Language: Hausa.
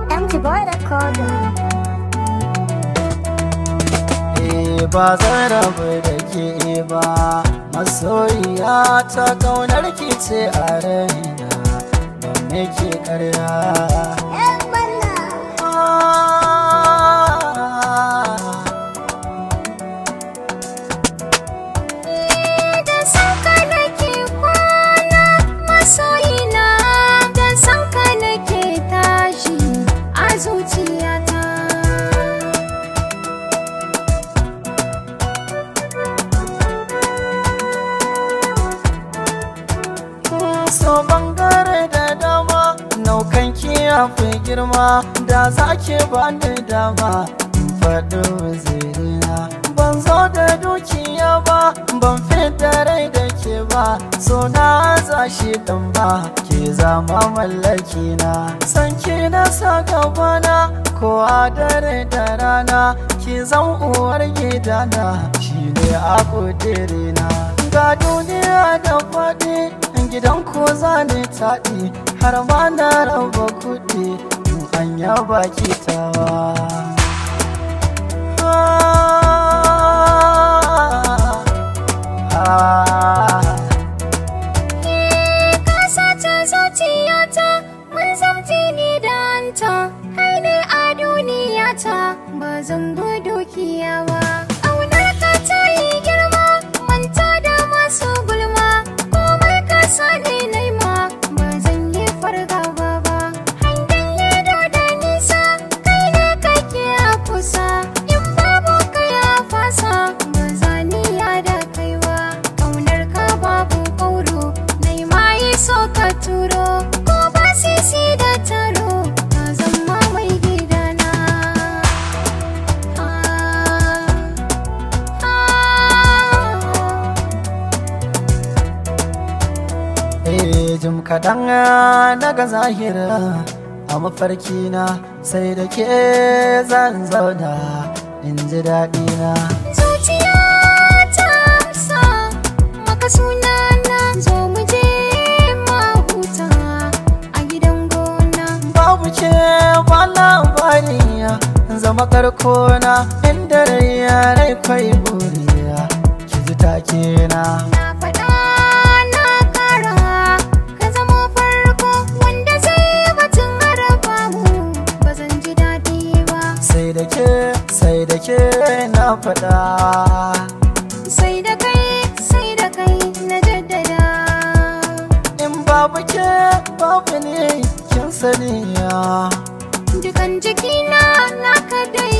MG Boy Recorder. Eh, ba zan rabu da ke ba, masoyiya ta, kaunar ki ce a raina, ban miki karya. Yan balla. Da sanka nake kwana, masoyina, da sanka nake tashi a zuciyata. So bangare da dama, naukan ki ya fi girma, da za ki bani dama in faɗi wuzirina. Ban zo da dukiya ba, ban fita rai da ke ba, so na za shi ɗan ba ke zama mallaki na. San ki na sa gabana ko a dare da rana, ki zan uwar gidana, shine a kudirina. Ga duniya da faɗi, gidan ko zane taɗi, har ma na raba kuɗi in an yaba tawa. Ah, ah. Ka sace zuciyata, mun zamti ni da anta, kai ne a duniyata, ba zan bi dukiya ba. Ƙaunar ka ta yi girma, manta da masu gulma, komai ka sani naima, ba zan yi fargaba ba. Hangen ledo da nisa, kai ne kake a kusa, in babu kai a fasa, ba za ni ya da kai ba. Ƙaunar ka babu ƙauro, naima yi so ka turo, ko ba sisi da taro, ka zama mai gidana. Ah, ah. Eh, jim kaɗan daga zahira a mafarkina, sai da ke zan zauna in ji daɗina. Zuciya ta amsa maka sunana, zo mu je mahuta a gidan gona. Babu ke ba labariya, zama karkona, inda rai ya rai kwai buriya, ki ji take na. Na faɗa na ƙara, ka zamo farko wanda zai yi batun araba mu, ba zan ji daɗi ba. Sai da ke, sai da ke na faɗa. Sai da kai, sai da kai na jaddada. In babu ke babu ne, kin sani ya. Dukan jikina naka dai.